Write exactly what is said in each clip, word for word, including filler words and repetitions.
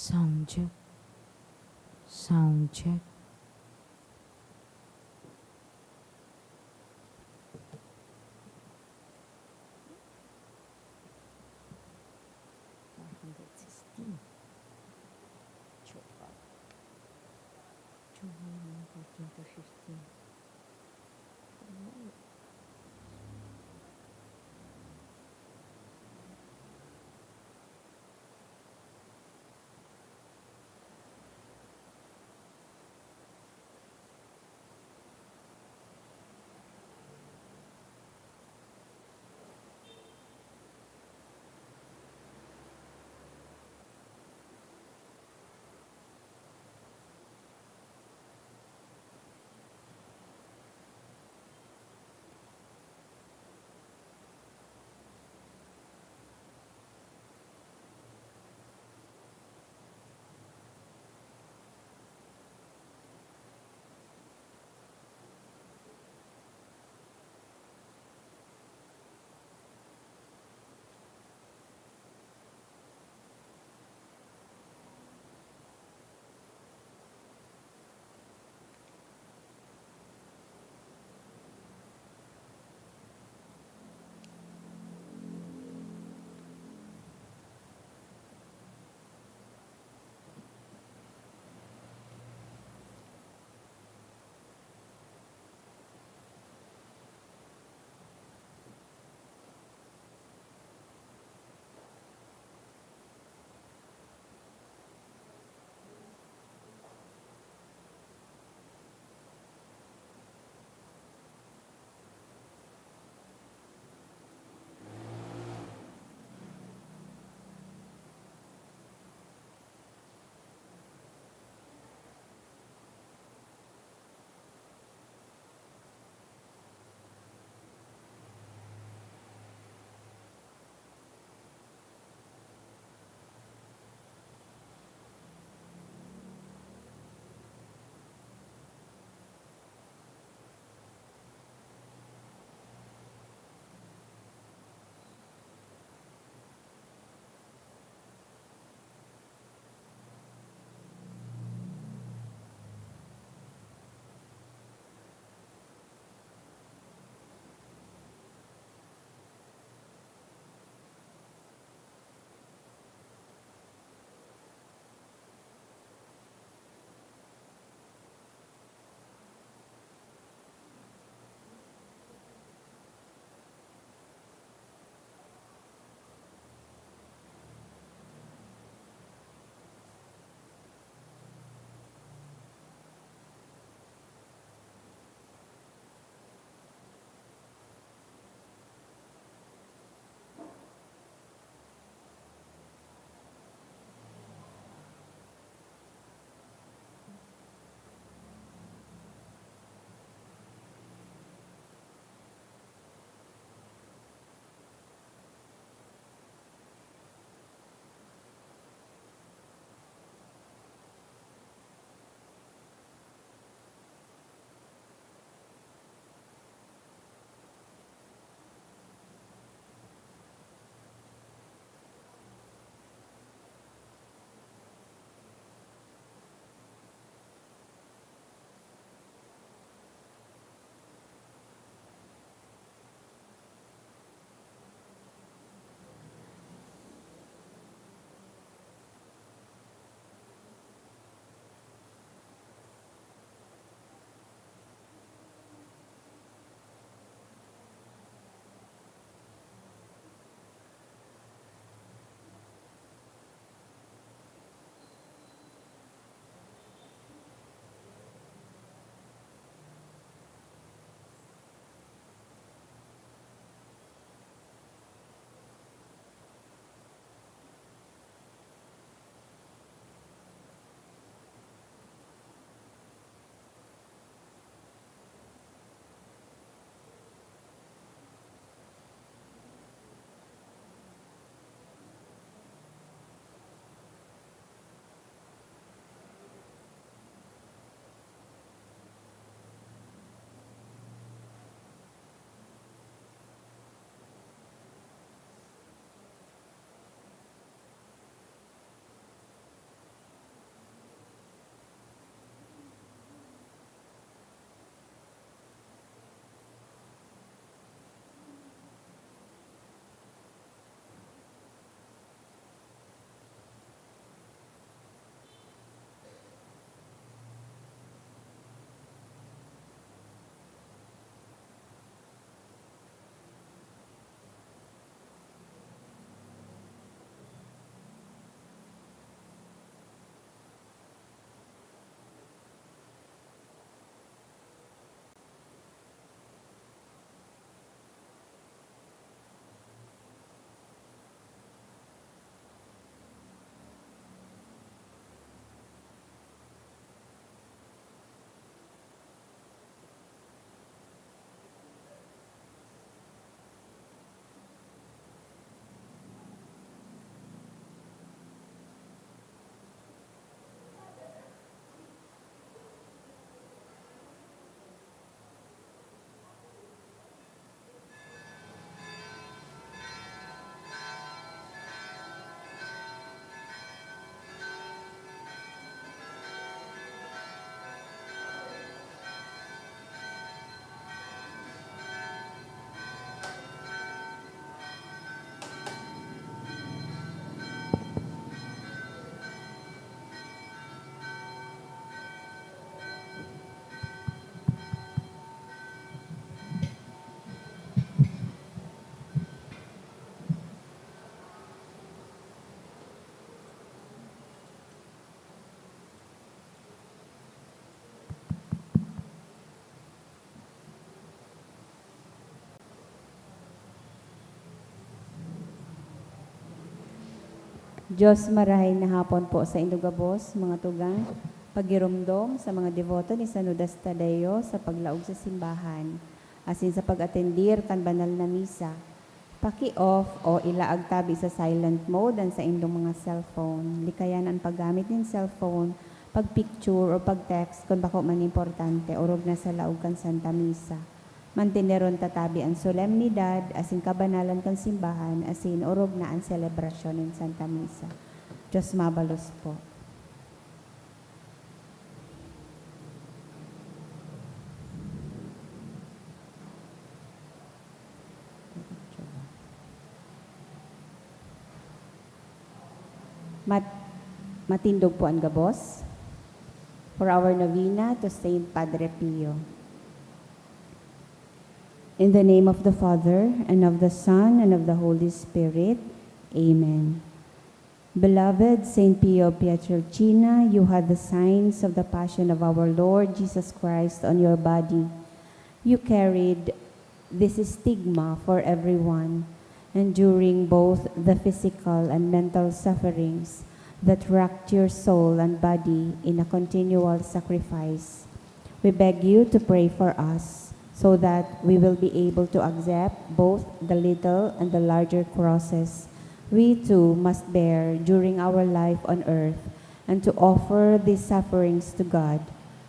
Sound check. Sound check. One hundred sixteen. Chupa. Chupa, one hundred fifteen. Diyos, marahay na hapon po saindo gabos, mga tugang, pagiromdom sa mga deboto ni San Judas Tadeo sa paglaog sa simbahan, asin sa pag-atendir kan banal na misa. Paki-off o ilaag tabi sa silent mode an saindong mga cellphone. Likayan an paggamit nin cellphone, pag-picture o pag-text kun bako man importante, orog na sa laog kan Santa Misa. Manteneron ta tabi an solemnidad asin kabanalan kan simbahan asin orog na an selebrasyon nin Santa Misa. Diyos mabalos po. Mat-, matindog po an gabos for our novena to Saint Padre Pio. In the name of the Father, and of the Son, and of the Holy Spirit. Amen. Beloved Saint Pio Pietrelcina, you had the signs of the passion of our Lord Jesus Christ on your body. You carried this stigma for everyone, enduring both the physical and mental sufferings that racked your soul and body in a continual sacrifice. We beg you to pray for us so that we will be able to accept both the little and the larger crosses we too must bear during our life on earth, and to offer these sufferings to God,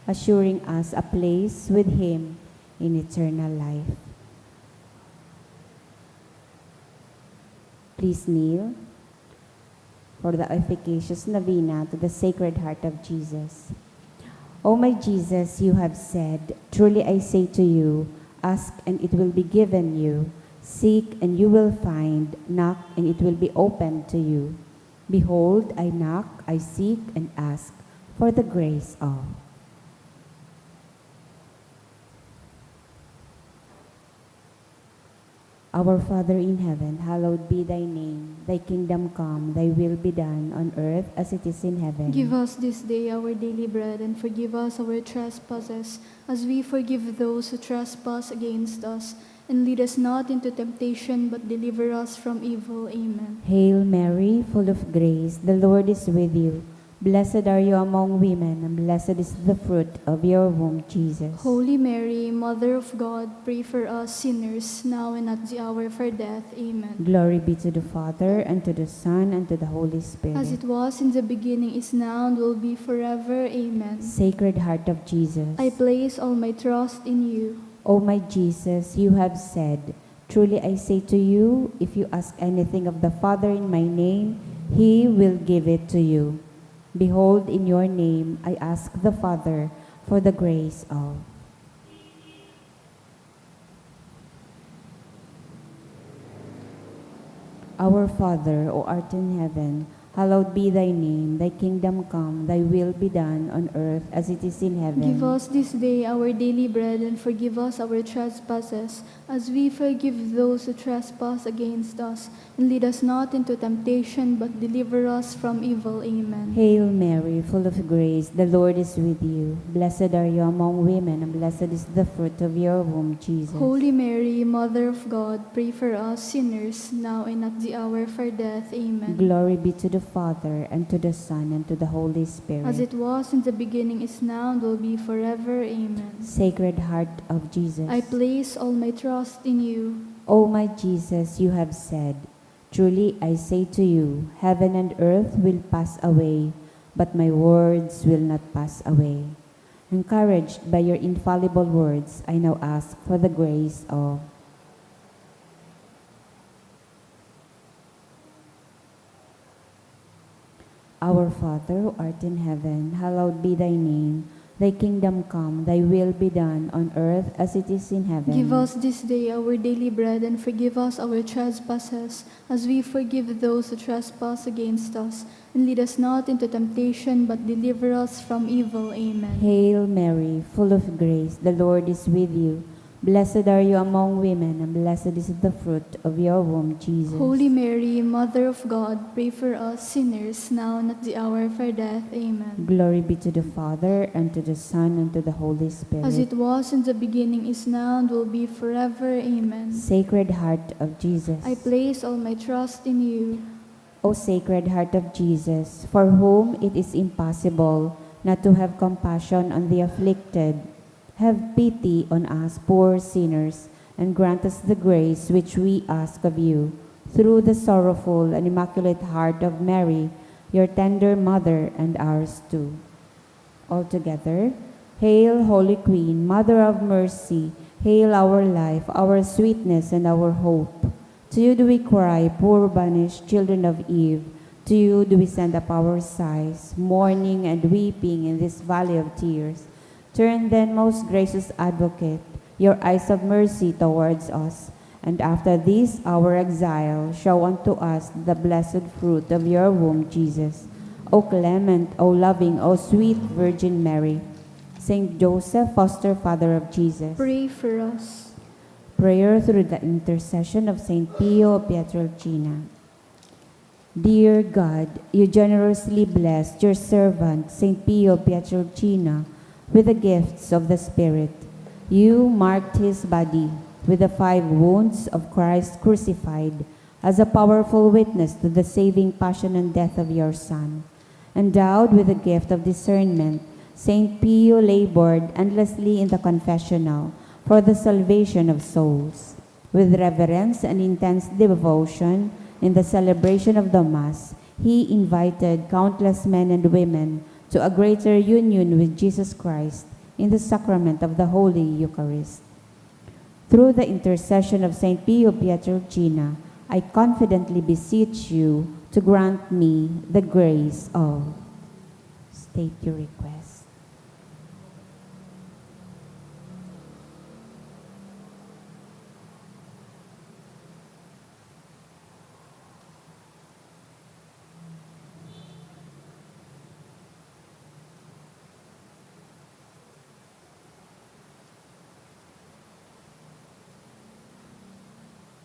assuring us a place with Him in eternal life. Please kneel for the efficacious novena to the Sacred Heart of Jesus. O my Jesus, you have said, "Truly I say to you, ask and it will be given you, seek and you will find, knock and it will be opened to you." Behold, I knock, I seek, and ask for the grace of. Our Father in heaven, hallowed be thy name. Thy kingdom come, thy will be done on earth as it is in heaven. Give us this day our daily bread, and forgive us our trespasses, as we forgive those who trespass against us. And lead us not into temptation, but deliver us from evil. Amen. Hail Mary, full of grace, the Lord is with you. Blessed are you among women, and blessed is the fruit of your womb, Jesus. Holy Mary, Mother of God, pray for us sinners, now and at the hour of our death. Amen. Glory be to the Father, and to the Son, and to the Holy Spirit. As it was in the beginning, is now, and will be forever. Amen. Sacred Heart of Jesus. I place all my trust in you. O my Jesus, you have said, "Truly I say to you, if you ask anything of the Father in my name, He will give it to you." Behold, in your name I ask the Father for the grace of. Our Father, who art in heaven, hallowed be thy name. Thy kingdom come, thy will be done on earth as it is in heaven. Give us this day our daily bread, and forgive us our trespasses, as we forgive those who trespass against us. And lead us not into temptation, but deliver us from evil. Amen. Hail Mary, full of grace, the Lord is with you. Blessed are you among women, and blessed is the fruit of your womb, Jesus. Holy Mary, Mother of God, pray for us sinners, now and at the hour of our death. Amen. Glory be to the Father, and to the Son, and to the Holy Spirit. As it was in the beginning, is now, and will be forever. Amen. Sacred Heart of Jesus. I place all my trust in you. O my Jesus, you have said, "Truly I say to you, heaven and earth will pass away, but my words will not pass away." Encouraged by your infallible words, I now ask for the grace of. Our Father, who art in heaven, hallowed be thy name. Thy kingdom come, thy will be done on earth as it is in heaven. Give us this day our daily bread, and forgive us our trespasses, as we forgive those who trespass against us. And lead us not into temptation, but deliver us from evil. Amen. Hail Mary, full of grace, the Lord is with you. Blessed are you among women, and blessed is the fruit of your womb, Jesus. Holy Mary, Mother of God, pray for us sinners, now and at the hour of our death. Amen. Glory be to the Father, and to the Son, and to the Holy Spirit. As it was in the beginning, is now, and will be forever. Amen. Sacred Heart of Jesus. I place all my trust in you. O Sacred Heart of Jesus, for whom it is impossible not to have compassion on the afflicted, have pity on us poor sinners, and grant us the grace which we ask of you, through the sorrowful and immaculate heart of Mary, your tender mother, and ours too. All together, Hail, Holy Queen, Mother of Mercy, hail our life, our sweetness, and our hope. To you do we cry, poor banished children of Eve. To you do we send up our sighs, mourning and weeping in this valley of tears. Turn then, most gracious Advocate, your eyes of mercy towards us, and after this our exile, show unto us the blessed fruit of your womb, Jesus. O clement, O loving, O sweet Virgin Mary, Saint Joseph, foster father of Jesus. Pray for us. Prayer through the intercession of Saint Pio Pietrelcina. Dear God, you generously blessed your servant, Saint Pio Pietrelcina, with the gifts of the Spirit. You marked his body with the five wounds of Christ crucified as a powerful witness to the saving passion and death of your Son. Endowed with the gift of discernment, Saint Pio labored endlessly in the confessional for the salvation of souls. With reverence and intense devotion in the celebration of the Mass, he invited countless men and women to a greater union with Jesus Christ in the sacrament of the Holy Eucharist. Through the intercession of Saint Pio Pietrelcina, I confidently beseech you to grant me the grace of. State your request.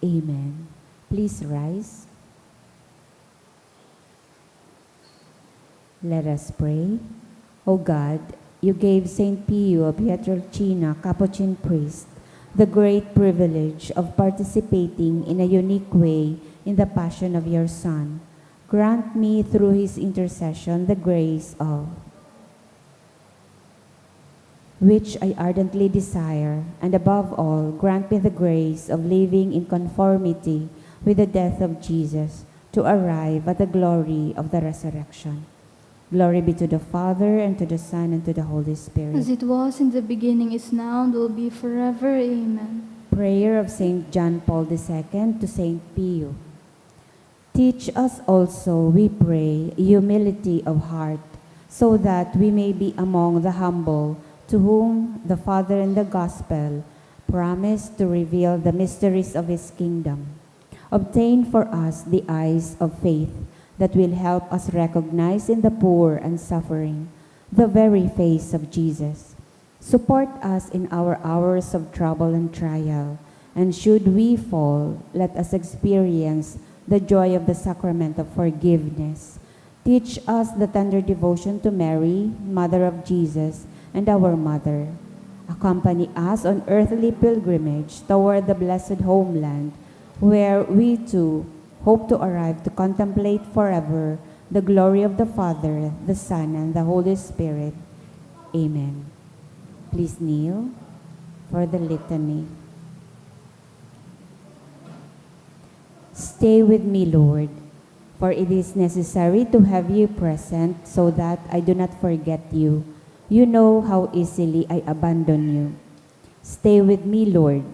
Amen. Please rise. Let us pray. O God, you gave Saint Pio Pietrelcina, Capuchin priest, the great privilege of participating in a unique way in the passion of your Son. Grant me through his intercession the grace of which I ardently desire, and above all, grant me the grace of living in conformity with the death of Jesus to arrive at the glory of the resurrection. Glory be to the Father, and to the Son, and to the Holy Spirit. As it was in the beginning, is now, and will be forever. Amen. Prayer of Saint John Paul the Second to Saint Pio. Teach us also, we pray, humility of heart, so that we may be among the humble, to whom the Father in the Gospel promised to reveal the mysteries of his kingdom. Obtain for us the eyes of faith that will help us recognize in the poor and suffering the very face of Jesus. Support us in our hours of trouble and trial, and should we fall, let us experience the joy of the sacrament of forgiveness. Teach us the tender devotion to Mary, Mother of Jesus, and our Mother. Accompany us on earthly pilgrimage toward the blessed homeland, where we too hope to arrive to contemplate forever the glory of the Father, the Son, and the Holy Spirit. Amen. Please kneel for the litany. Stay with me, Lord, for it is necessary to have you present so that I do not forget you. You know how easily I abandon you. Stay with me, Lord,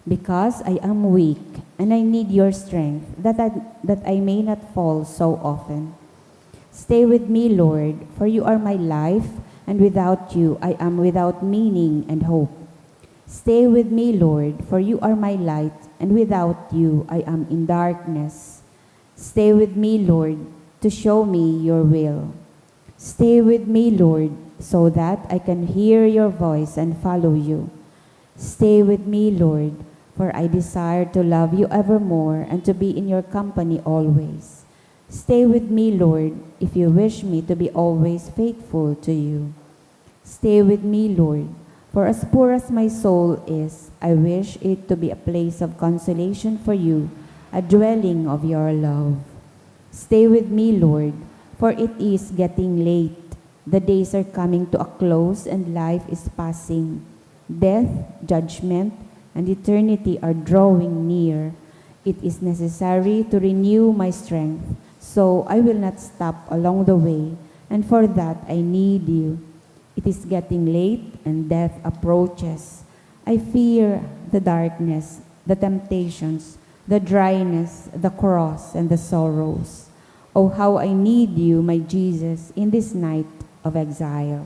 because I am weak and I need your strength that I, that I may not fall so often. Stay with me, Lord, for you are my life, and without you I am without meaning and hope. Stay with me, Lord, for you are my light, and without you I am in darkness. Stay with me, Lord, to show me your will. Stay with me, Lord, so that I can hear your voice and follow you. Stay with me, Lord, for I desire to love you evermore and to be in your company always. Stay with me, Lord, if you wish me to be always faithful to you. Stay with me, Lord, for as poor as my soul is, I wish it to be a place of consolation for you, a dwelling of your love. Stay with me, Lord, for it is getting late. The days are coming to a close and life is passing. Death, judgment, and eternity are drawing near. It is necessary to renew my strength, so I will not stop along the way, and for that I need you. It is getting late and death approaches. I fear the darkness, the temptations, the dryness, the cross, and the sorrows. Oh, how I need you, my Jesus, in this night of exile.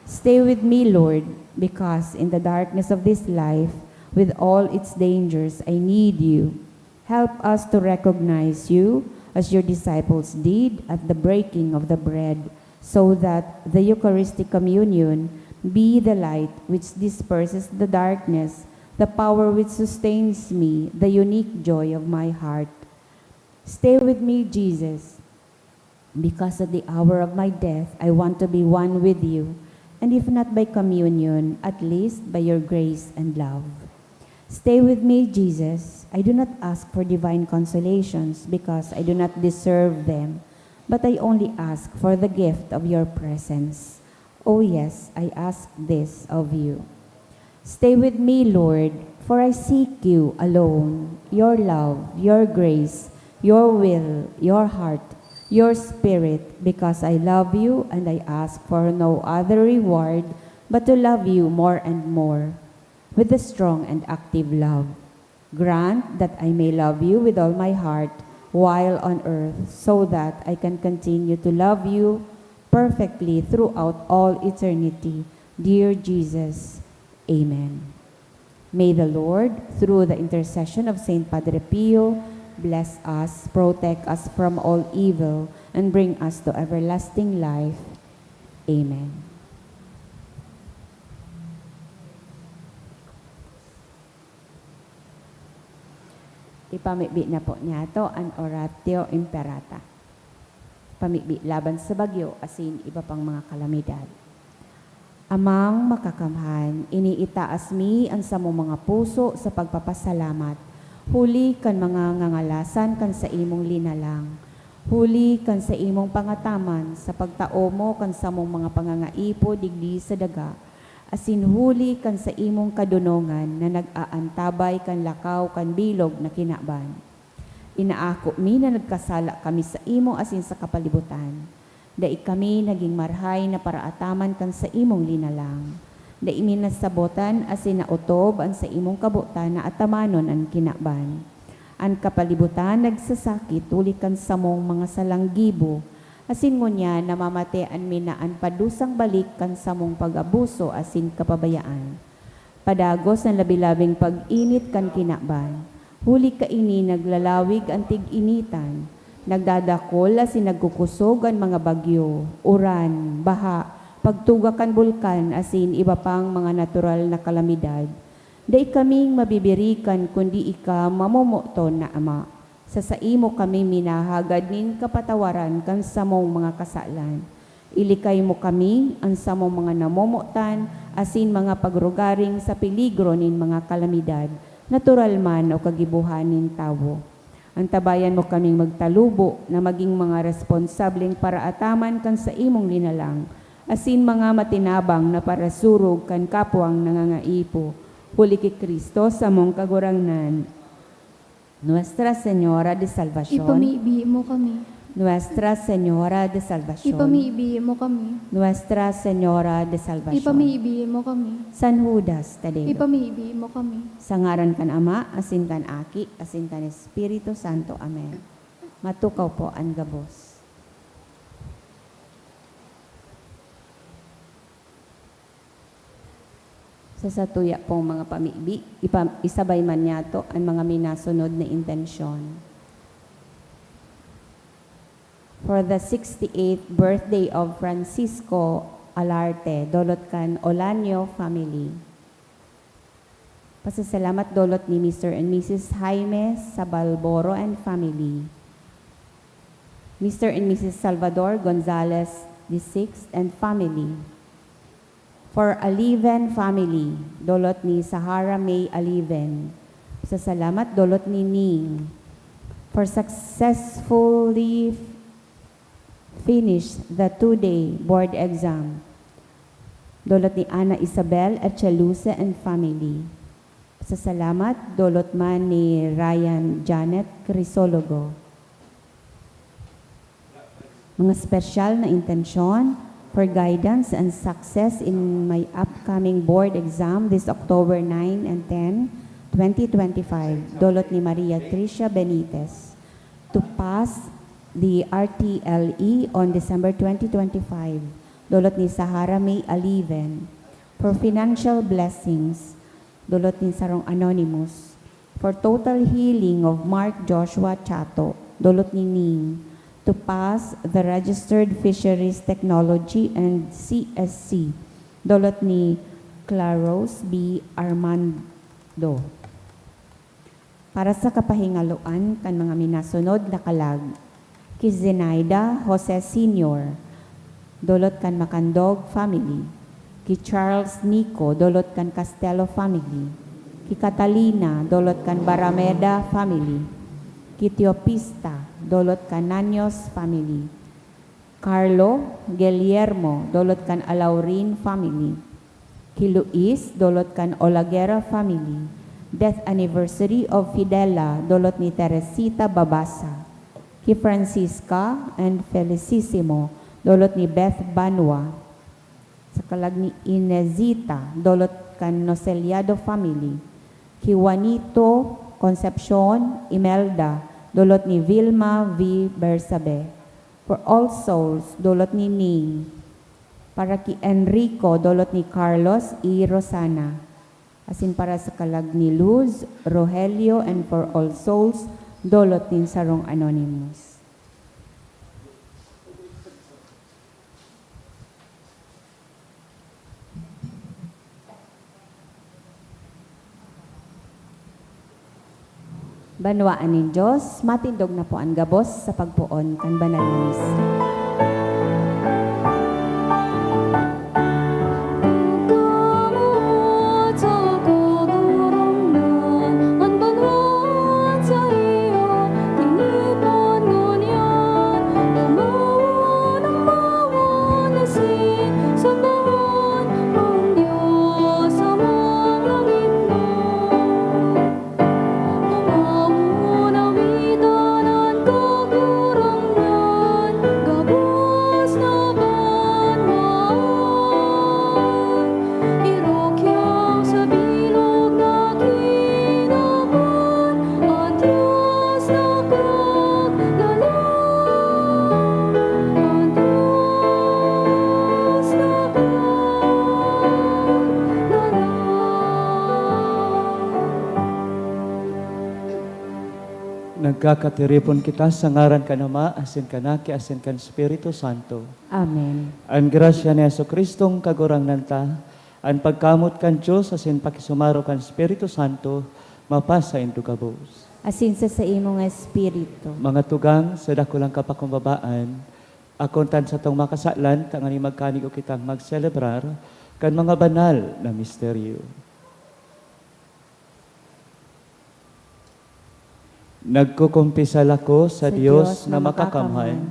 Stay with me, Lord, because in the darkness of this life, with all its dangers, I need you. Help us to recognize you as your disciples did at the breaking of the bread, so that the Eucharistic communion be the light which disperses the darkness, the power which sustains me, the unique joy of my heart. Stay with me, Jesus. Because at the hour of my death, I want to be one with you, and if not by communion, at least by your grace and love. Stay with me, Jesus. I do not ask for divine consolations because I do not deserve them, but I only ask for the gift of your presence. Oh yes, I ask this of you. Stay with me, Lord, for I seek you alone, your love, your grace, your will, your heart, your spirit, because I love you and I ask for no other reward but to love you more and more, with a strong and active love. Grant that I may love you with all my heart while on earth, so that I can continue to love you perfectly throughout all eternity. Dear Jesus, Amen. May the Lord, through the intercession of Saint Padre Pio, bless us, protect us from all evil, and bring us to everlasting life. Amen. Ipamibi na po niyato an Oratio Imperata. Pamibi laban sa bagyo asin iba pang mga kalamidad. Amang Makakamhan, iniitaas mi an samong mga puso sa pagpapasalamat, huli kan mga ngangalasan kan saimong linalang, huli kan saimong pangataman sa pagtao mo kan samong mga pangangaipo digdi sa daga, asin huli kan saimong kadonongan na nag-aantabay kan lakaw kan bilog na kinaban. Inaako mi na nagkasala kami saimo asin sa kapalibutan. Dai kami nagin marahay na paraataman kan saimong linalang. Dai mi nasabotan asin naotob an saimong kabotan na atamanon an kinaban. An kapalibutan nagsasakit huli kan samong mga salang gibo, asin ngunyan namamatean mi na an padusang balik kan samong pag-abuso asin kapabayaan. Padagos an labi-labing pag-init kan kinaban. Huli kaini naglalawig an tig-initan, nagdadakol asin nagkukosog an mga bagyo, uran, baha, pagtuga kan bulkan asin iba pang mga natural na kalamidad. Dai kaming mabibirikan kundi ika, mamomoton na Ama. Sa saimo kami minahagad nin kapatawaran kan samong mga kasalan. Ilikay mo kami, an samong mga namomotan, asin mga pagrugaring sa peligro nin mga kalamidad, natural man o kagibohan nin tawo. Antabayan mo kaming magtalubo na magin mga responsableng paraataman kan saimong linalang, asin mga matinabang na parasurog kan kapwang nangangaipo, huli ki Cristo, samong Kagurangnan. Nuestra Señora de Salvacion. Ipamibi mo kami. Nuestra Señora de Salvacion. Ipamibi mo kami. Nuestra Señora de Salvacion. Ipamibi mo kami. San Judas Tadeo. Ipamibi mo kami. Sa ngaran kan Ama, asin kan Aki, asin kan Espiritu Santo. Amen. Matukaw po an gabos. Sa satuya pong mga pamibi, ipa-, isabay man niyato an mga minasunod na intensyon. For the sixty-eighth birthday of Francisco Alarte, dolot kan Olanio family. Pasasalamat dolot ni Mister and Missus Jaime Sabalboro and family. Mister and Missus Salvador Gonzalez the sixth and family. For Aliven family, dolot ni Sahara May Aliven. Pasasalamat dolot ni Ning. for successfully finish the two-day board exam. Dolot ni Ana Isabel Echeluce and family. Pasasalamat, dolot man ni Ryan Janet Crisologo. Mga special na intensyon for guidance and success in my upcoming board exam this October nine and ten, twenty twenty-five. Dolot ni Maria Tricia Benitez. To pass the R T L E on December twenty twenty-five. Dolot ni Sahara May Aliven. For financial blessings, dolot nin sarong anonymous. For total healing of Mark Joshua Chato, dolot ni Ning. To pass the Registered Fisheries Technology and C S C, dolot ni Claros B Armando. Para sa kapahingaloan kan mga minasunod na kalag, ki Zenaida Jose Senior, dolot kan Macandog family, ki Charles Nico, dolot kan Castelo family, ki Catalina, dolot kan Barameda family, ki Teopista, dolot kan Naños family, Carlo Guillermo, dolot kan Alaurin family. Ki Luis, dolot kan Olaguera family. Death anniversary of Fidela, dolot ni Teresita Babasa. Ki Francisca and Felicissimo, dolot ni Beth Banwa. Sa kalag ni Inezita, dolot kan Noseliado family. Ki Juanito Concepcion, Imelda, dolot ni Vilma V Bersabe. For All Souls, dolot ni Ning. Para ki Enrico, dolot ni Carlos y Rosana. Asin para sa kalag ni Luz, Rogelio, and for All Souls, dolot nin sarong anonymous. Banwaan nin Dios, matindog na po an gabos sa pagpoon kan banal na misa. Nagkakatiripon kita sa ngaran kan Ama, asin kan Aki, asin kan Espiritu Santo. Amen. An grasya ni Jesu-Cristong Kagurangnan ta, an pagkamoot kan Dios, asin pakisumaro kan Espiritu Santo, mapasaindo gabos. Asin sa saimong espiritu. Mga tugang, sa dakulang kapakumbabaan, akon tan satong makasalan, tanganing magkanigo kitang magselebrar kan mga banal na misteryo. Nagkukumpisal ako sa Dios na makakamhan,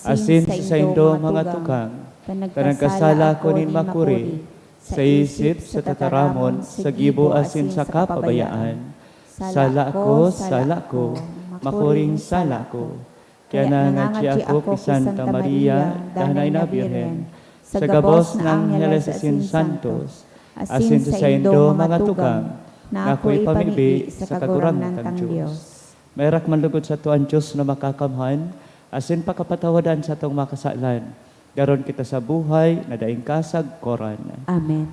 asin sa saindo, mga tugang, ta nagkasala ako nin makuri, sa isip, sa tataramon, sa gibo, asin sa kapabayaan. Sala ako, sala ako, makuring sala ako. Kaya nangangadyi ako ki Santa Maria, Danay na Birhen, sa gabos na angheles asin santos, asin sa saindo, mga tugang, na ako ipamibi sa Kagurangnan tang Dios. Maherak man lugod sato an Dios na makakamhan, asin pakapatawadan satong mga kasalan, garon kita sa buhay na daing kasagkoran. Amen.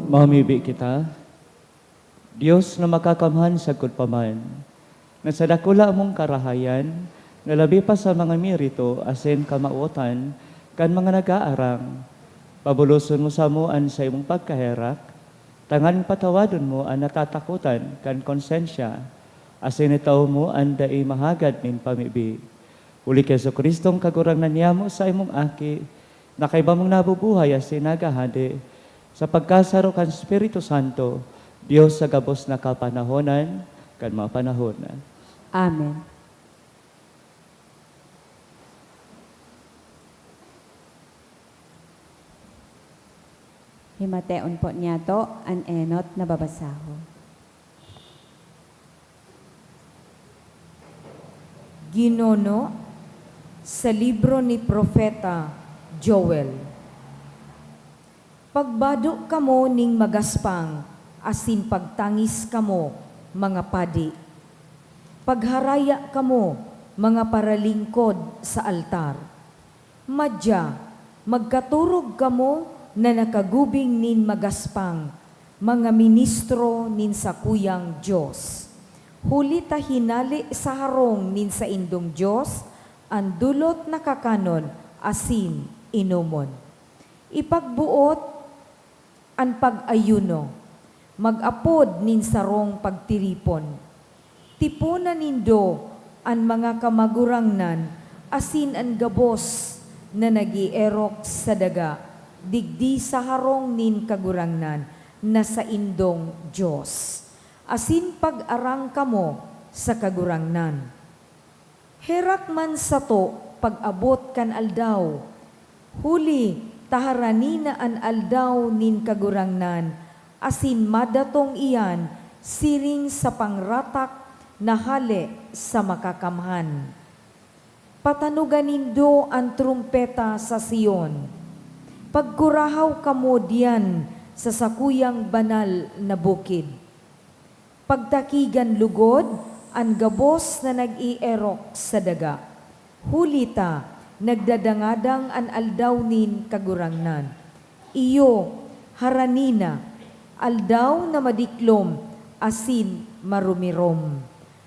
Mamibi kita, Dios na makakamhan sagkod pa man, na sa dakula mong karahayan, na labi pa sa mga merito asin kamawotan kan mga nag-aarang, pabuloson mo samo an saimong pagkaherak, tanganing patawadon mo an natatakotan kan konsensya, asin itao mo an dai mahagad nin pamibi. Huli ki Jesu-Cristong Kagurangnan niyamo, saimong Aki, na kaiba mong nabubuhay asin naghahade, sa pagkasaro kan Espiritu Santo, Dios sa gabos na kapanahonan kan mga panahon. Amen. Himateon po niyato an enot na babasahon. Ginuno sa libro ni Propeta Joel. Pagbado kamo nin magaspang asin pagtangis kamo, mga padi. Pagharaya kamo, mga paralingkod sa altar. Madya, magkatorog kamo na nakagubing nin magaspang, mga ministro nin sakuyang Dios. Huli ta hinale sa harong nin saindong Dios an dolot na kakanon asin inomon. Ipagboot an pag-ayuno, mag-apod nin sarong pagtiripon. Tipona nindo an mga kamagurangnan asin an gabos na nag-eerok sa daga digdi sa harong nin Kagurangnan na saindong Dios, asin pag-arang kamo sa Kagurangnan. Herak man sato pag-abot kan aldaw, huli ta harani na an aldaw nin Kagurangnan, asin madatong iyan siring sa pangratak na hale sa Makakamhan. Patanoga nindo an trompeta sa Sion. Pagkurahaw kamo diyan sa sakuyang banal na bukid. Pagtakigan logod an gabos na nag-eerok sa daga, huli ta nagdadangadang an aldaw nin Kagurangnan. Iyo, harani na, aldaw na madiklom asin marumirom,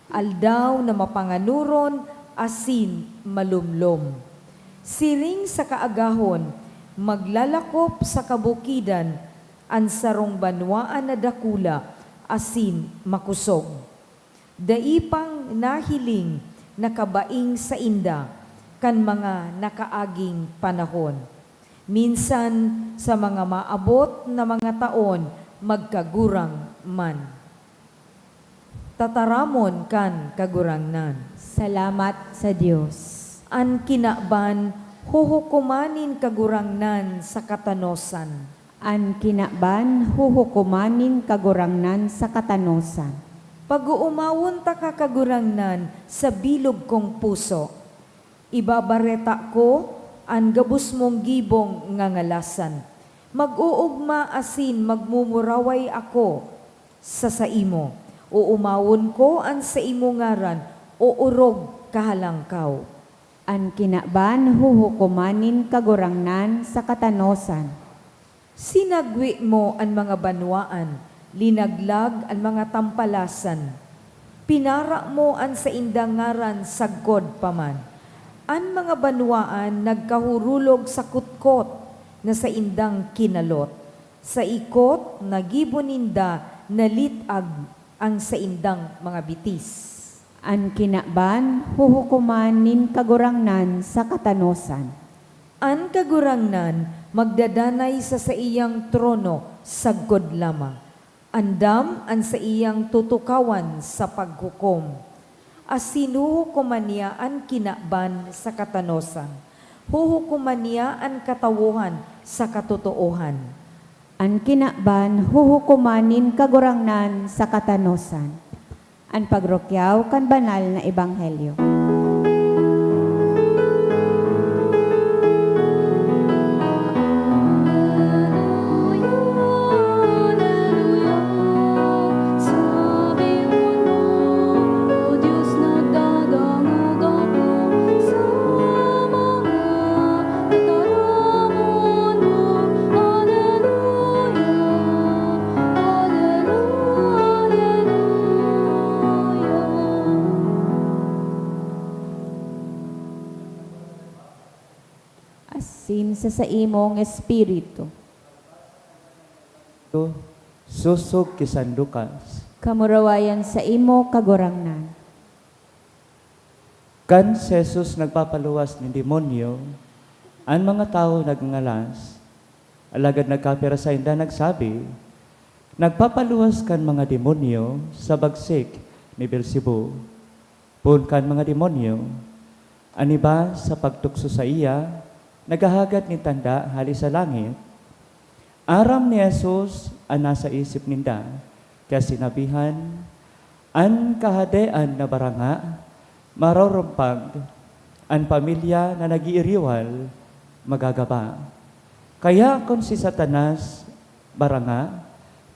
aldaw na mapanganoron asin malomlom. Siring sa kaagahon, maglalakop sa kabukidan an sarong banwaan na dakula asin makosog. Dai pang nahiling na kabaing sainda kan mga nakaaging panahon. Minsan, sa mga maabot na mga taon, magkagurang man. Tataramon kan Kagurangnan. Salamat sa Dios. An kinaban, huhukoman nin Kagurangnan sa katanosan. An kinaban, huhukoman nin Kagurangnan sa katanosan. Pag-oomawon taka, Kagurangnan, sa bilog kong puso. Ibabareta ko an gabos mong gibong ngangalasan. Mag-oogma asin magmumuraway ako sa saimo. Oomawon ko an saimo ngaran, o orog kahalangkaw. An kinaban, huhukoman nin Kagurangnan sa katanosan. Sinagwe mo an mga banwaan, linaglag an mga tampalasan. Pinara mo an saindang ngaran sagkod pa man. An mga banwaan nagkahurulog sa kutkot na saindang kinalot. Sa ikot na gibo ninda nalit-ag an saindang mga bitis. An kinaban, huhukoman nin Kagurangnan sa katanosan. An Kagurangnan magdadanay sa saiyang trono sagkod lamang. Andam an saiyang tutukawan sa paghukom. Asin huhukoman niya an kinaban sa katanosan. Huhukoman niya an katawohan sa katotoohan. An kinaban, huhukoman nin Kagurangnan sa katanosan. An pagrukyaw kan banal na ebanghelyo. sa imong espiritu. Sosog ki San Lucas. Kamurawayan sa imo, Kagurangnan. Kan si Jesus nagpapaluwas nin demonyo, an mga tawo nagngalas. Alagad nagkapira sainda nagsabi, "Nagpapaluwas kan mga demonyo sa bagsik ni Beelzebub." Poon kan mga demonyo, an iba sa pagtukso saiya, naghahagad nin tanda hale sa langit. Aram ni Jesus an nasa isip ninda, kaya sinabihan, "An kahadean na baranga marurumpag, an pamilya na nag-iiriwal magagaba." Kaya kun si Satanas baranga,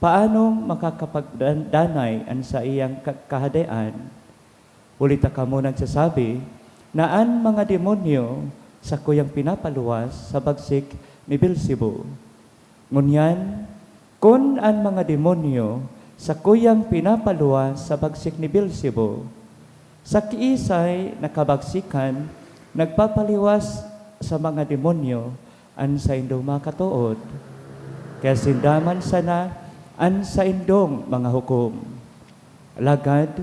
paanong makakapagdanay an saiyang ka-, kahadean? Huli ta kamo nagsasabi na an mga demonyo sakuyang pinapaluwas sa bagsik ni Beelzebub. Ngunyan, kun an mga demonyo sakuyang pinapaluwas sa bagsik ni Beelzebub, sa kiisay na kabagsikan nagpapaliwas sa mga demonyo an saindong makatood? Kaya sinda man sana an saindong mga hukom. Alagad,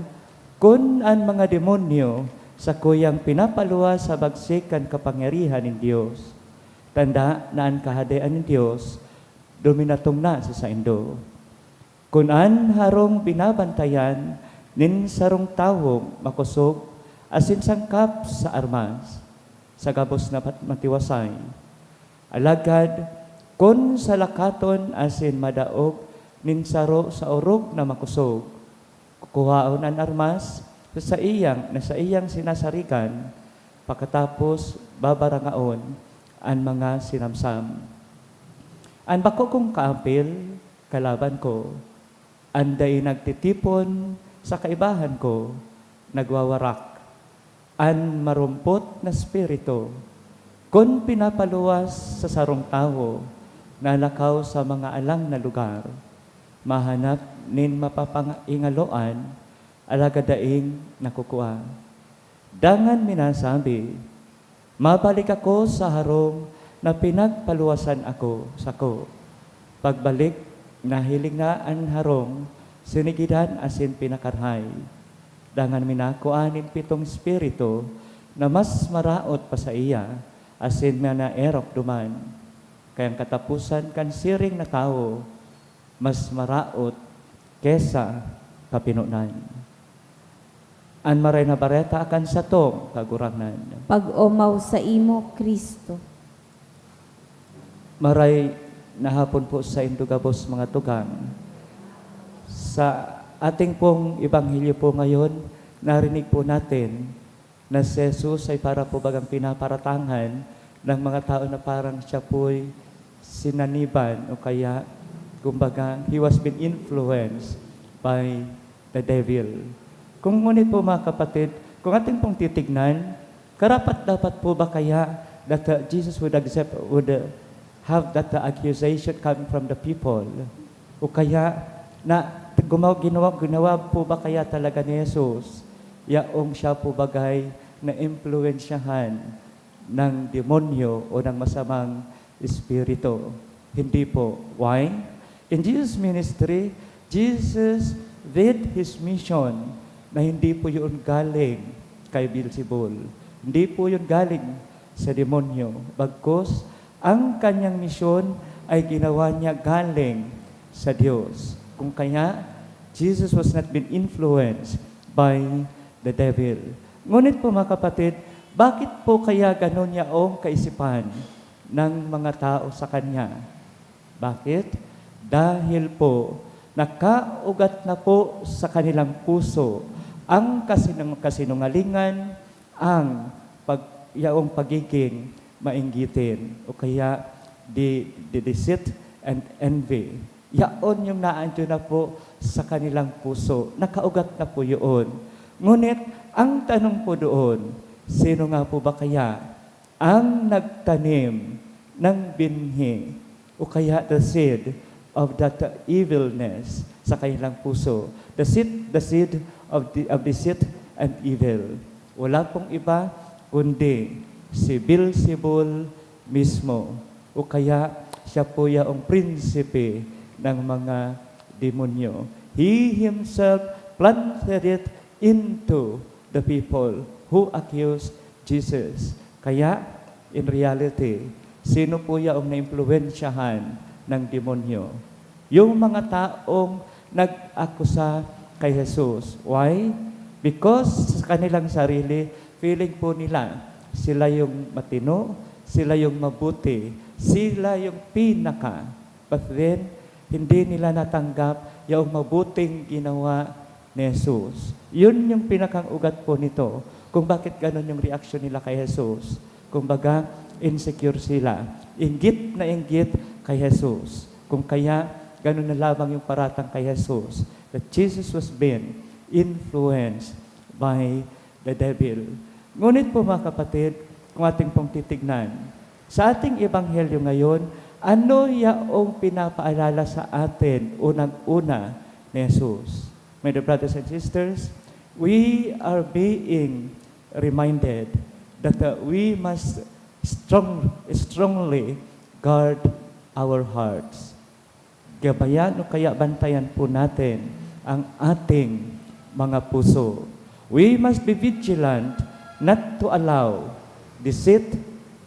kun an mga demonyo sakuyang pinapaluwas sa bagsik kan kapangyarihan nin Dios, tanda na an Kahadean nin Dios duminatong na sa saindo. Kun an harong binabantayan nin sarong tawong makosog asin sangkap sa armas, sa gabos na pat-, matiwasay. Alagad kun salakaton asin madaog nin saro sa orog na makosog, kukuhaon an armas sa saiyang, na saiyang sinasarigan, pakatapos babarangaon an mga sinamsam. An bako kong kaapil, kalaban ko, an dai nagtitipon sa kaibahan ko, nagwawarak. An marumpot na espiritu, kun pinapaluwas sa sarong tawo na lakaw sa mga alang na lugar, mahanap nin mapapangingaloan, alagad daing nakukua. Dangan minasabi, "Mabalik ako sa harong na pinagpaluwasan ako, sako." Pagbalik, nahiling na an harong, sinigidan asin pinakarahay. Dangan minakua nin pitong espiritu na mas maraot pa saiya asin minaerok duman. Kaya an kataposan kan siring na tawo mas maraot ki sa kapinonan. An Maray na Bareta akan satong Kagurangnan. Pag-omaw saimo, Cristo. Maray na hapon po saindo gabos, mga tugang. Sa ating pong ebanghelyo po ngayon, narinig po natin na si Jesus ay para po bagang pinaparatangan ng mga tao na parang siya po'y sinaniban o kaya, kumbaga, he was been influenced by the devil. Kung ngunit po, mga kapatid, kung ating pong titignan, karapat-dapat po ba kaya that, uh, Jesus would accept, would, uh, have that, uh, accusation coming from the people? O kaya, na gumawa, ginawa, ginawa po ba kaya talaga ni Jesus yaong siya po bagay na impluwensyahan ng demonyo o ng masamang espiritu? Hindi po. Why? In Jesus' ministry, Jesus did his mission na hindi po yun galing kay Beelzebul. Hindi po yun galing sa demonyo. Bagkus, ang kanyang misyon ay ginawa niya galing sa Diyos. Kung kaya, Jesus was not been influenced by the devil. Ngunit po, mga kapatid, bakit po kaya ganon yaong kaisipan ng mga tao sa kanya? Bakit? Dahil po, nakaugat na po sa kanilang puso ang kasinung-, kasinungalingan, ang pag-, yaong pagiging mainggitin, o kaya the, the deceit and envy. Yaon yung naandyo na po sa kanilang puso. Nakaugat na po yun. Ngunit, ang tanong po doon, sino nga po ba kaya ang nagtanim ng binhi, o kaya the seed of that evilness sa kanilang puso? The seed, the seed of the, of deceit and evil. Wala pong iba kundi si Beelzebul mismo. O kaya, siya po yaong prinsipe ng mga demonyo. He himself planted it into the people who accused Jesus. Kaya, in reality, sino po yaong naimpluwensyahan ng demonyo? Yung mga taong nag-akusa kay Jesus. Why? Because sa kanilang sarili, feeling po nila, sila yung matino, sila yung mabuti, sila yung pinaka. But then, hindi nila natanggap yung mabuting ginawa ni Jesus. Yun yung pinakang ugat po nito, kung bakit ganun yung reaksyon nila kay Jesus. Kumbaga, insecure sila. Inggit na inggit kay Jesus. Kung kaya, ganun na lamang yung paratang kay Jesus, that Jesus was being influenced by the devil. Ngunit po, mga kapatid, kung ating pong titignan, sa ating ebanghelyo ngayon, ano yaong pinapaalala sa atin unang-una ni Jesus? My dear brothers and sisters, we are being reminded that, uh, we must strong, strongly guard our hearts. Gabayan o kaya bantayan po natin ang ating mga puso. We must be vigilant not to allow deceit,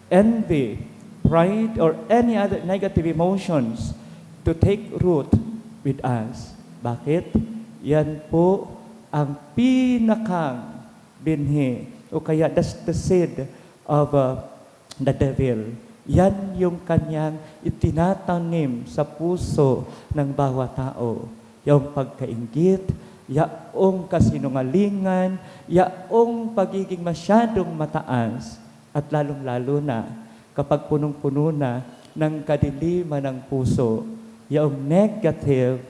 envy, pride, or any other negative emotions to take root with us. Bakit? Yan po ang pinakang binhi, o kaya that's the seed of, uh, the devil. Yan yung kanyang itinatanim sa puso ng bawat tao. Yung pagkainggit, yaong kasinungalingan, yaong pagiging masyadong mataas, at lalong-lalo na kapag punong-puno na ng kadiliman ng puso, yaong negative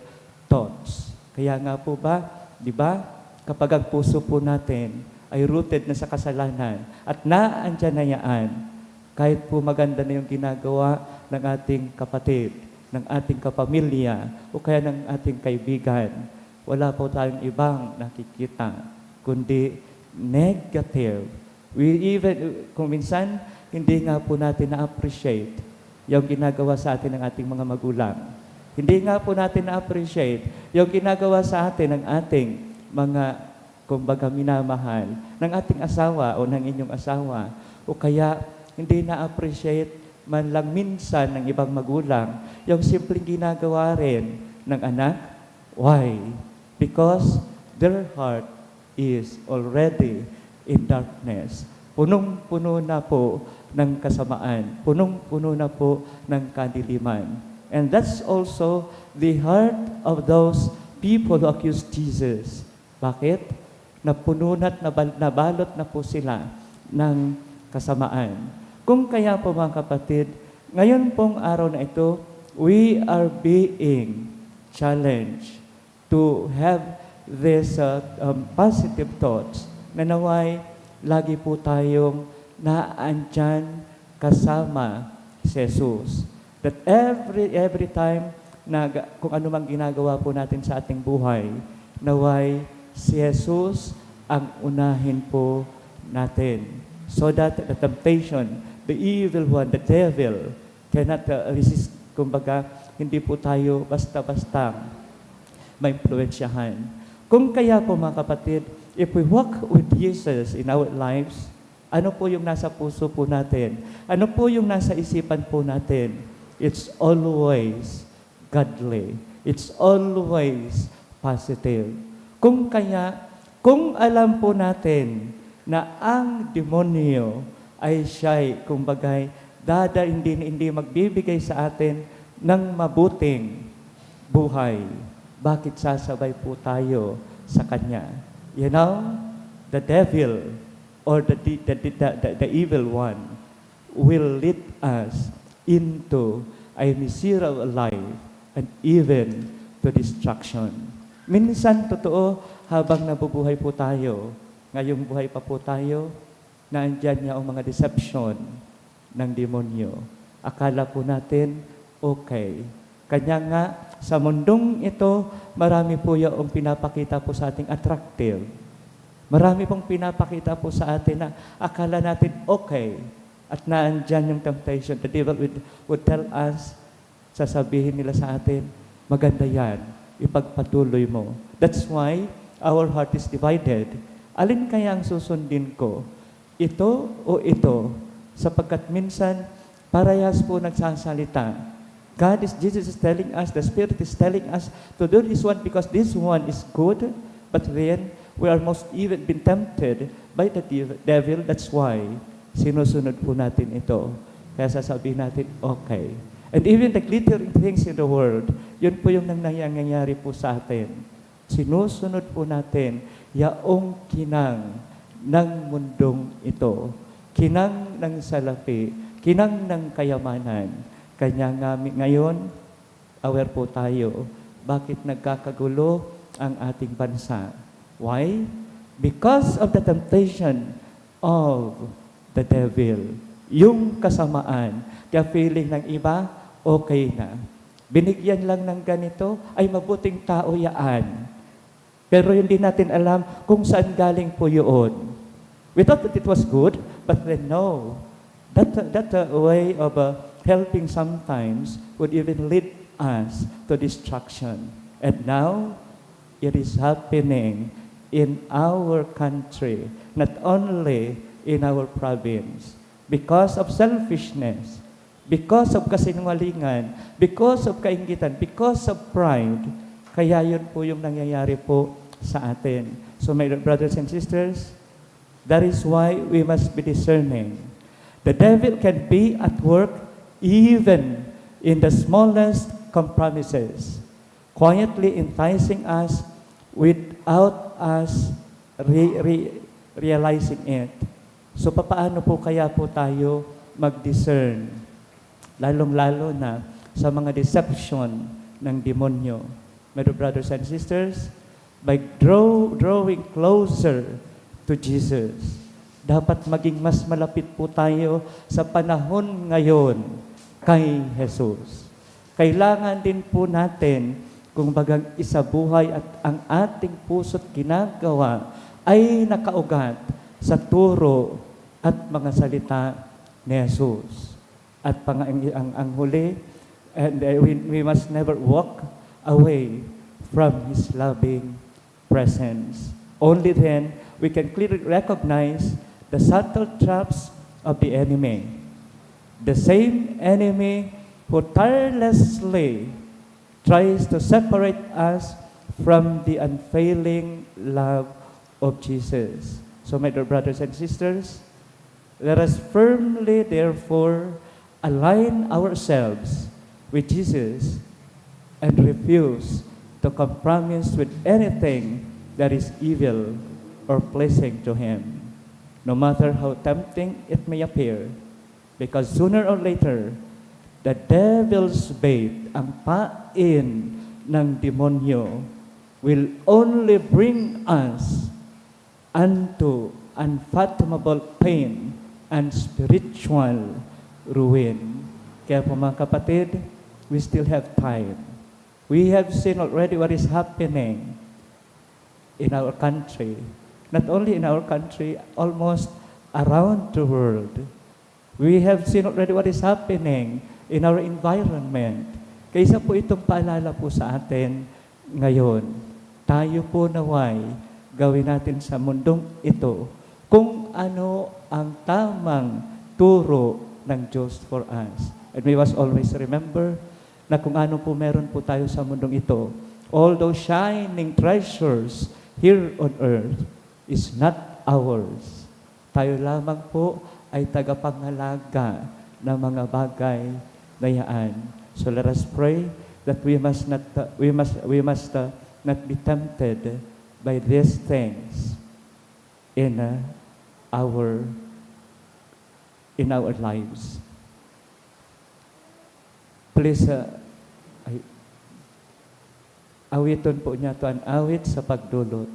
thoughts. Kaya nga po ba, di ba, kapag ang puso po natin ay rooted na sa kasalanan at naandiyan na yaan, kahit po maganda na yung ginagawa ng ating kapatid, ng ating kapamilya, o kaya ng ating kaibigan, wala po tayong ibang nakikita, kundi negative. We even, kung minsan, hindi nga po natin na-appreciate yung ginagawa sa atin ng ating mga magulang. Hindi nga po natin na-appreciate yung ginagawa sa atin ng ating mga, kumbaga, minamahal, ng ating asawa o ng inyong asawa. O kaya, hindi na-appreciate man lang minsan ng ibang magulang yung simpleng ginagawa rin ng anak. Why? Because their heart is already in darkness. Punong-puno na po ng kasamaan. Punong-puno na po ng kadiliman. And that's also the heart of those people who accuse Jesus. Bakit? Napuno na at nabal-, nabalot na po sila ng kasamaan. Kung kaya po, mga kapatid, ngayon pong araw na ito, we are being challenged to have this, uh, um, positive thoughts na naway lagi po tayong naandyan kasama si Jesus. That every, every time na ga-, kung ano mang ginagawa po natin sa ating buhay, naway si Jesus ang unahin po natin. So that the temptation, the evil one, the devil, cannot, uh, resist. Kumbaga, hindi po tayo basta-basta maimpluwensyahan. Kung kaya po, mga kapatid, if we walk with Jesus in our lives, ano po yung nasa puso po natin? Ano po yung nasa isipan po natin? It's always godly. It's always positive. Kung kaya, kung alam po natin na ang demonyo ay siya'y, kumbaga'y, dada, hindi, hindi magbibigay sa atin ng mabuting buhay, bakit sasabay po tayo sa kanya? You know, the devil or the, the, the, the, the, the evil one will lead us into a miserable life and even to destruction. Minsan, totoo, habang nabubuhay po tayo, ngayong buhay pa po tayo, naandyan niya ang mga deception ng demonyo. Akala po natin, okay. Kanya nga, sa mundong ito, marami po yung pinapakita po sa ating attractive. Marami pong pinapakita po sa atin na akala natin okay. At naandyan yung temptation. The devil would, would tell us, sasabihin nila sa atin, "Maganda yan, ipagpatuloy mo." That's why our heart is divided. Alin kaya ang susundin ko? Ito o ito? Sapagkat minsan, parehas po nagsasalita. God is, Jesus is telling us, the Spirit is telling us to do this one because this one is good, but then we are most even been tempted by the dev-, devil. That's why sinusunod po natin ito. Kaya sasabihin natin, "Okay." And even the glittering things in the world, yun po yung nang-, nangyayari po sa atin. Sinusunod po natin yaong kinang ng mundong ito, kinang ng salapi, kinang ng kayamanan. Kanya nga mi-, ngayon, aware po tayo bakit nagkakagulo ang ating bansa. Why? Because of the temptation of the devil. Yung kasamaan. Kaya feeling ng iba, okay na. Binigyan lang ng ganito, ay mabuting tao yaan. Pero hindi natin alam kung saan galing po yun. We thought that it was good, but then no. That, that uh, way of uh, helping sometimes would even lead us to destruction. And now, it is happening in our country, not only in our province, because of selfishness, because of kasinungalingan, because of kainggitan, because of pride, kaya yun po yung nangyayari po sa atin. So, my brothers and sisters, that is why we must be discerning. The devil can be at work even in the smallest compromises, quietly enticing us without us re-, re-, realizing it. So, papaano po kaya po tayo mag-discern? Lalong-lalo na sa mga deception ng demonyo. My dear brothers and sisters, by draw-, drawing closer to Jesus, dapat maging mas malapit po tayo sa panahon ngayon kay Jesus. Kailangan din po natin, kung bagang isabuhay at ang ating puso't ginagawa ay nakaugat sa turo at mga salita ni Jesus. At pang-, ang, ang, ang huli, and, uh, we, we must never walk away from His loving presence. Only then we can clearly recognize the subtle traps of the enemy. The same enemy who tirelessly tries to separate us from the unfailing love of Jesus. So, my dear brothers and sisters, let us firmly, therefore, align ourselves with Jesus and refuse to compromise with anything that is evil or pleasing to Him, no matter how tempting it may appear, because sooner or later, the devil's bait, ang pain ng demonyo, will only bring us unto unfathomable pain and spiritual ruin. Kaya po, mga kapatid, we still have time. We have seen already what is happening in our country. Not only in our country, almost around the world. We have seen already what is happening in our environment. Kaya isa po itong paalala po sa atin ngayon. Tayo po naway, gawin natin sa mundong ito kung ano ang tamang turo ng Diyos for us. And we must always remember na kung ano po meron po tayo sa mundong ito, all those shining treasures here on earth is not ours. Tayo lamang po ay tagapangalaga ng mga bagay na yaan. So let us pray that we must not, uh, we must, we must, uh, not be tempted by these things in, uh, our, in our lives. Please, uh, ay, awiton po niya to an awit sa pagdulot.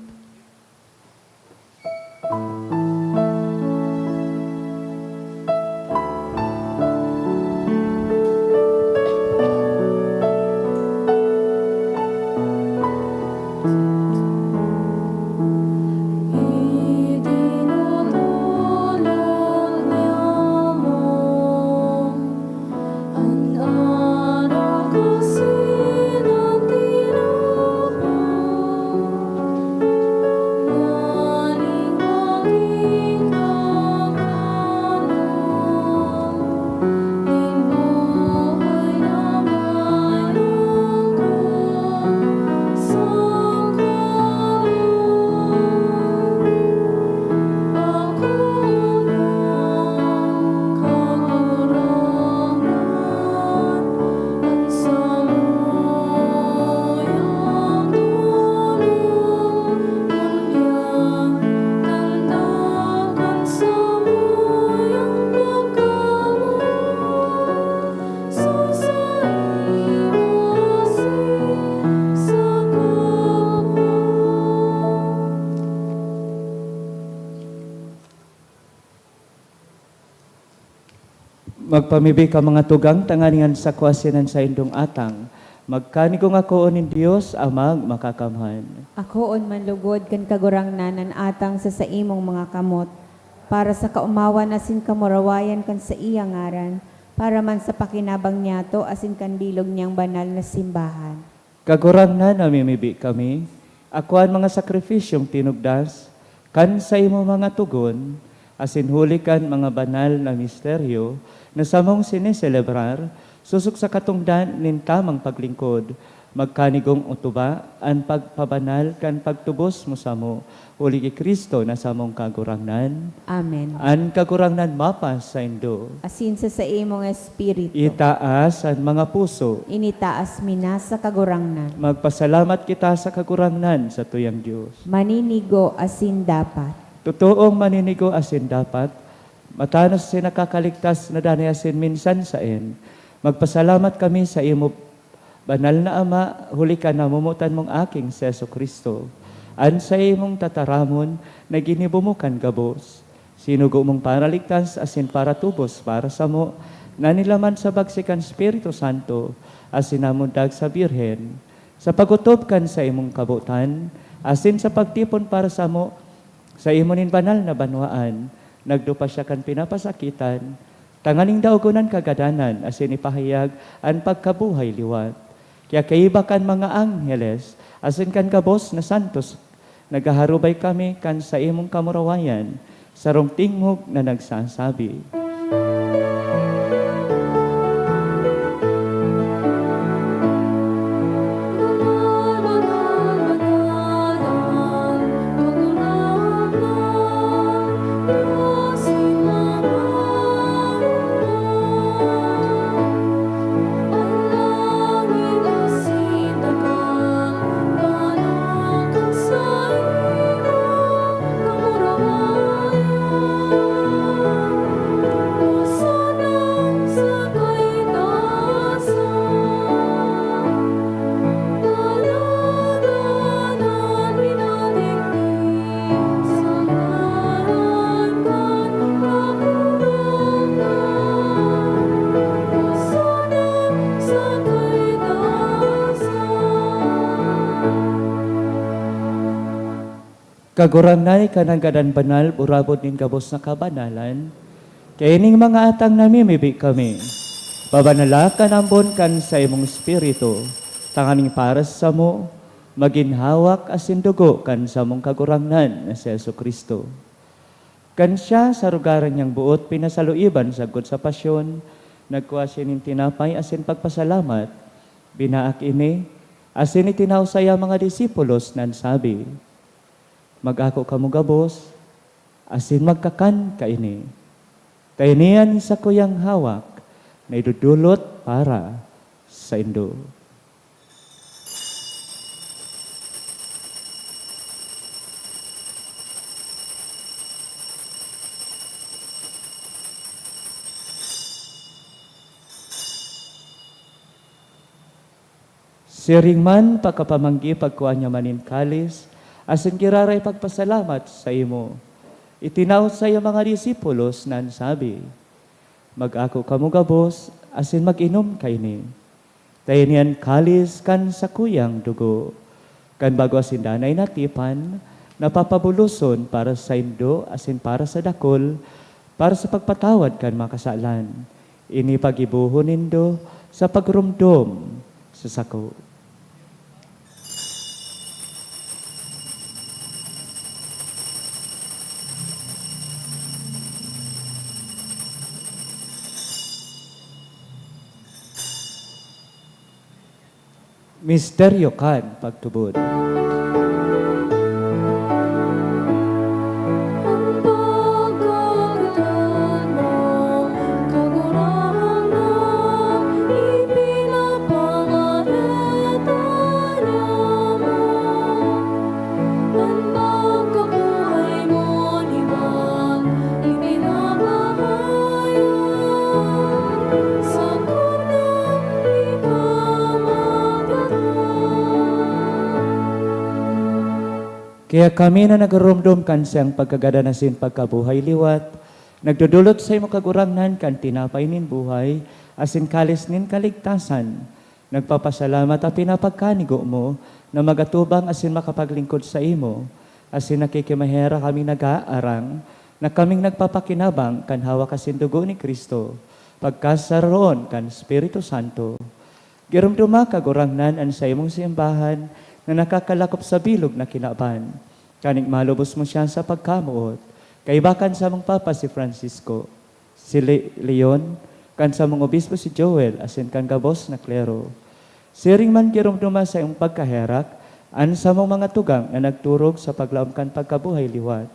Magpamibi ka mga tugang, tanganing an sako asin an saindong atang magkanigong akoon nin Dios, Amang Makakamhan. Akoon man lugod kan Kagurangnan an atang sa saimong mga kamot, para sa kaomawan asin kamurawayan kan saiyang ngaran, para man sa pakinabang niyato asin kan bilog niyang banal na simbahan. Kagurangnan, namimibi kami, akoa an mga sakripisyong tinugdas kan saimong mga togon, asin huli kan mga banal na misteryo na samong sineselebrar, sosog sa katongdan nin tamang paglingkod, magkanigong otoba an pagpabanal kan pagtubos mo samo, huli ki Cristo na samong Kagurangnan. Amen. An Kagurangnan mapasaindo. Asin sa saimong espiritu. Itaas an mga puso. Initaas mi na sa Kagurangnan. Magpasalamat kita sa Kagurangnan, satuyang Dios. Maninigo asin dapat. Totoong maninigo asin dapat, matanos asin nakakaligtas na danay asin minsan saen. Magpasalamat kami sa imo, Banal na Ama, huli kan namomotan mong Aking si Jesu-Cristo, an saimong tataramon na ginibo mo kan gabos. Sinugo mong paraligtas asin paratubos para samo, na nilaman sa bagsi kan Espiritu Santo, asin namundag sa Birhen. Sa pag-otob kan saimong kabotan, asin sa pagtipon para samo, sa imo nin banal na banwaan, nagdupa siya kan pinapasakitan, tanganing daogon an kagadanan asin ipahayag an pagkabuhay liwat. Kaya kaiba kan mga angheles asin kan gabos na santos, naghaharubay kami kan saimong kamurawayan, sarong tingog na nagsasabi, Kagurangnan, ika nanggad an banal, burabod nin gabos na kabanalan. Kaya ining mga atang namimibi kami, pabanala kan ambon kan saimong Espiritu, tanganing para samo, magin hawak asin dugo kan samong Kagurangnan na si Jesu-Cristo. Kan siya, sa arogaran niyang boot, pinasaluiban sagkod sa pasyon, nagkua siya nin tinapay asin pagpasalamat, binaak ini, asin itinao saiya mga disipulos na nagsabi, "Mag-ako kamo gabos, asin magkakan kaini. Ta ini an sakuyang hawak na idodolot para saindo." Siring man, pakapamanggi, pagkua niya man nin kalis, asin giraray pagpasalamat saimo, itinao sa iya mga disipulos na nagsabi, "Mag-ako kamo gabos, asin mag-inom kaini. Ta ini an kalis kan sakuyang dugo, kan bago asin danay na tipan, na papabuloson para saindo asin para sa dakul, para sa pagpatawad kan mga kasalan. Ini paggibohon nindo sa pagromdom sa sako." Misteryo kan pagtubod. An pagkagutan mo, Kagurangnan, ipinapangalan ta naman. An pagkabuhay mo, liwat, ipinapahayag, sakot na ipamagkatuon. Kaya kami na nagroromdom kan siyang pagkagadan asin pagkabuhay liwat, Nagdodolot saimo, Kagurangnan, kan tinapay nin buhay asin kalis nin kaligtasan. Nagpapasalamat ta pinapagkanigo mo na magatubang asin makapaglingkod saimo, asin nakikimaherak kami nag-aarang na kaming nagpapakinabang kan hawak asin dugo ni Cristo, pagkasaroon kan Espiritu Santo. Giromdoma, Kagurangnan, an saimong simbahan na nakakalakop sa bilog na kinaban. Kaning malubos mo siya sa pagkamoot, kaiba kan samong Papa si Francisco, si Le-, Leon, kan samong Obispo si Joel, asin kan gabos na klero. Siring man giromdoma sa iyong pagkaherak an samong mga tugang na nagturog sa paglaom kan pagkabuhay liwat,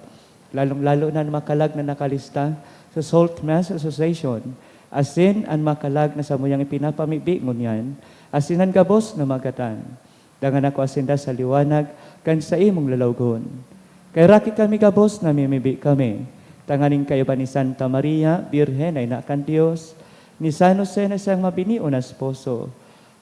lalong-lalo na an makalag na nakalista sa Salt Mass Association, asin an makalag na samuyang ipinapamibi ngunyan, asin an gabos na magatan. Dangan ako sinda sa liwanag kan saimong lalawgon. Kaheraki kami gabos, namimibi kami, tanganing kaiba ni Santa Maria, Birhen na ina kan Dios, ni San Jose na siyang mabinion na esposo,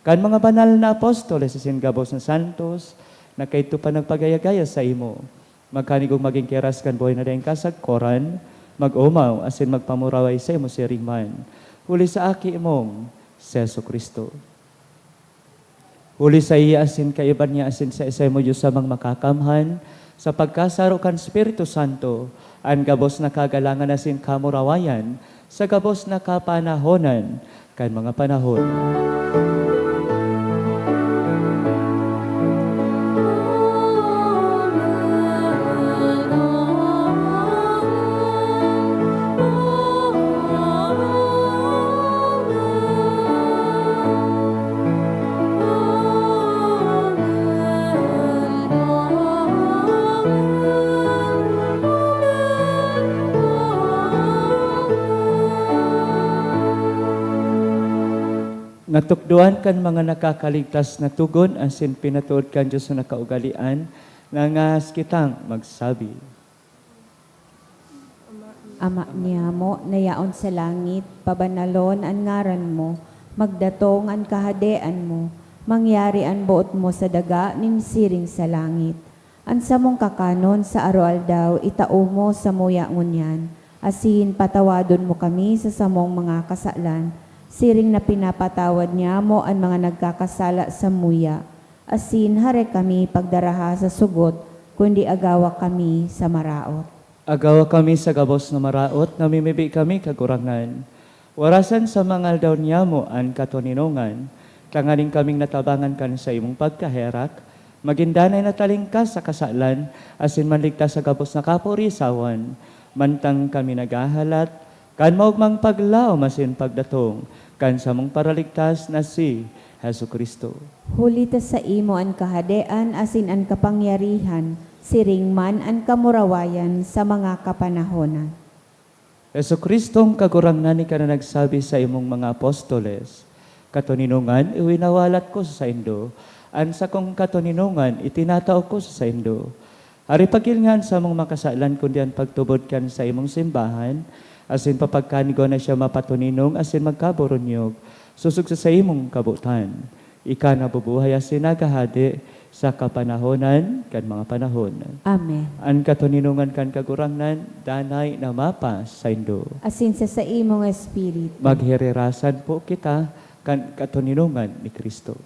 kan mga banal na apostoles asin gabos na santos na kaidto pa nagpagaya-gaya saimo, magkanigong magin kiras kan buhay na daing kasagkoran, mag-omaw asin magpamuraway saimo siring man, huli sa Aki mong si Jesu-Cristo. Huli saiya asin kaiba niya asin sa isay mo Dios Amang Makakamhan, sa pagkasaro kan Espiritu Santo, an gabos na kagalangan asin kamurawayan, sa gabos na kapanahonan kan mga panahon. Natukdoan kan mga nakakaligtas na togon asin pinatuod kan Dios na kaugalean na ngahas kitang magsabi. Ama niamo na yaon sa langit, pabanalon an ngaran mo, magdatong an kahadean mo, mangyari an boot mo sa daga nin siring sa langit. An samong kakanon sa aroaldaw itao mo samuya ngunyan, asin patawadon mo kami sa samong mga kasalan, siring na pinapatawad niamo an mga nagkakasala samuya. Asin hare kami pagdaraha sa sugot, kundi agawa kami sa maraot. Agawa kami sa gabos na maraot, namimibi kami, Kagurangnan. Warasan sa mga aldaw niyamo an katoninongan, tanganing kaming natabangan kan saimong pagkaherak, magin danay na talingkas sa kasalan, asin manligtas sa gabos na kaporisawan, mantang kami naghahalat kan maogmang paglaom asin pagdatong kan samong Paraligtas na si Jesu-Cristo. Huli ta saimo an kahadean asin an kapangyarihan, siring man an kamurawayan sa mga kapanahonan. Jesu-Cristong Kagurangnan, ika na nagsabi sa imong mga apostoles, "Katoninongan iwinawalat ko sa saindo, an sakong katoninongan itinatao ko sa saindo." Hari, pagil nga an samong makasalan, kundi an pagtubod kan saimong simbahan, asin papagkanigo na siya mapatoninong asin magkaburunyog, sosog sa saimong kabotan. Ika nabubuhay asin naghahade sa kapanahonan kan mga panahon. Amen. An katoninongan kan Kagurangnan, danay na mapasaindo. Asin sa saimong espiritu. Maghirirasan po kita kan katoninongan ni Cristo.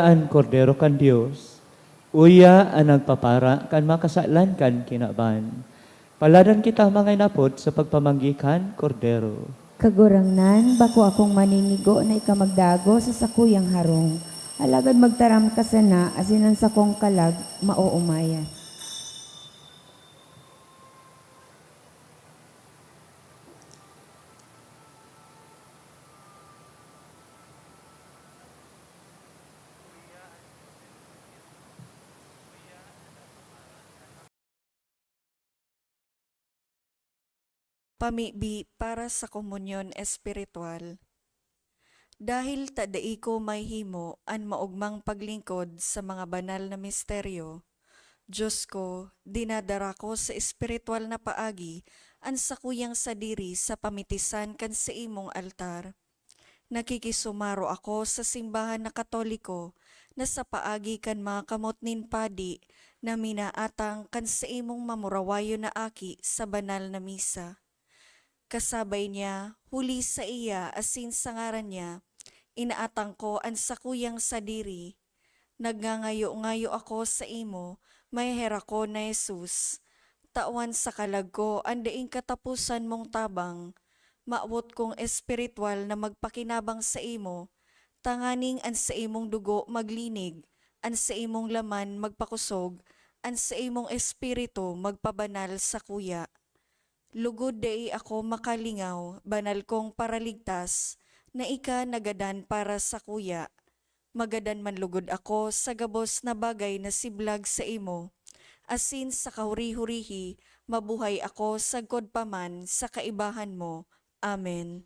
An Kordero kan Dios, uya an nagpapara kan mga kasalan kan kinaban. Paladan kita, mga inapod, sa pagpamanggi kan Kordero. Kagurangnan, bako akong maninigo na ika magdagos sa sakuyang harong, alagad magtaram ka sana, asin an sakong kalag maoomayan. Pamibi para sa komunyon espiritual. Dahil ta dai ko mahihimo an maogmang paglingkod sa mga banal na misteryo, Dios ko, dinadara ko sa espiritual na paagi an sakuyang sadiri sa pamitisan kan saimong altar. Nakikisumaro ako sa simbahan na Katoliko na sa paagi kan mga kamot nin padi na minaatang kan saimong mamurawayon na aki sa banal na misa. Kasabay niya, huli saiya asin sa ngaran niya, inaatang ko an sakuyang sadiri. Nagngangayo-ngayo ako saimo, maheherakon na Jesus, tawan sa kalag ko an daing kataposan mong tabang. Mawot kong espiritual na magpakinabang saimo, tanganing an saimong dugo maglinig, an saimong laman magpakosog, an saimong espiritu magpabanal sakuya. Lugod dai ako makalingaw, banal kong Paraligtas, na ika nagadan para sakuya. Magadan man lugod ako sa gabos na bagay na siblag saimo, asin sa kahuri-hurihi, mabuhay ako sagkod pa man sa kaibahan mo. Amen.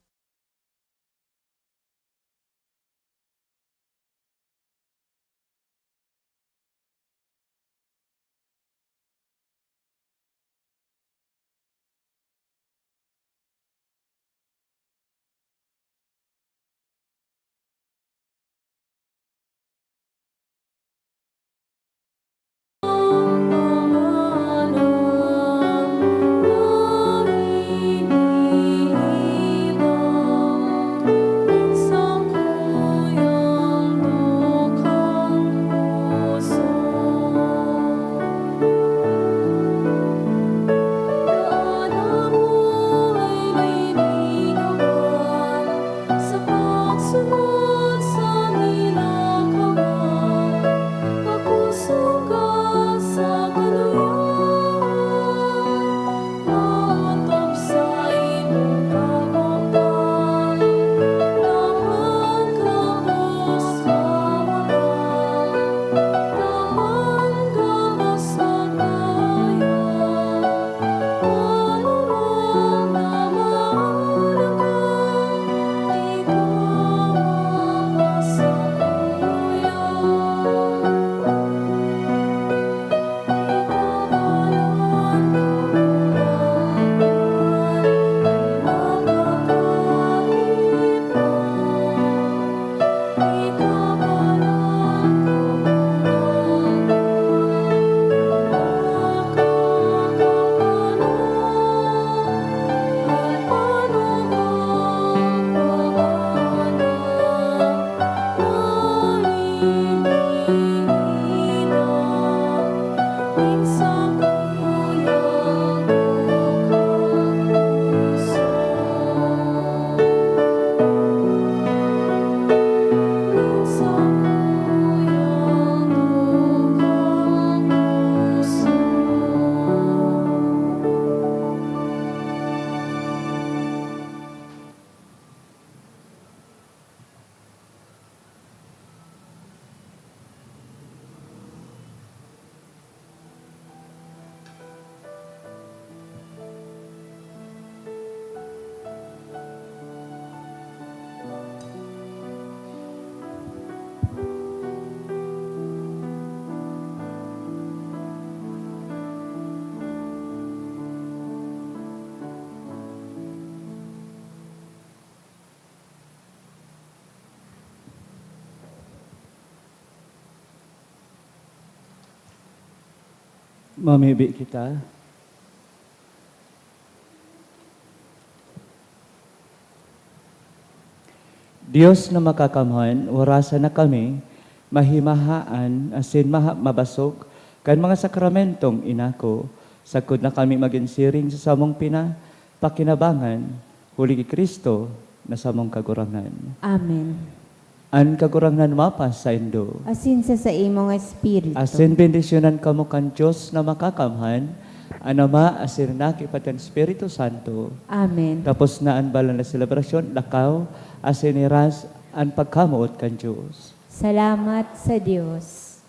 Mamibi kita. Dios na makakamhan, warasan na kami mahimahaan asin maha-, mabasog kan mga sakramentong inako, sagkod na kami magin siring sa samong pina-, pakinabangan, huli ki Cristo na samong Kagurangnan. Amen. An Kagurangnan mapasaindo. Asin sa saimong espiritu. Asin bendisyonan kamo kan Dios na Makakamhan, an Ama, asin an Aki, pati an Espiritu Santo. Amen. Tapos na an banal na selebrasyon, lakaw, asin iras an pagkamoot kan Dios. Salamat sa Dios.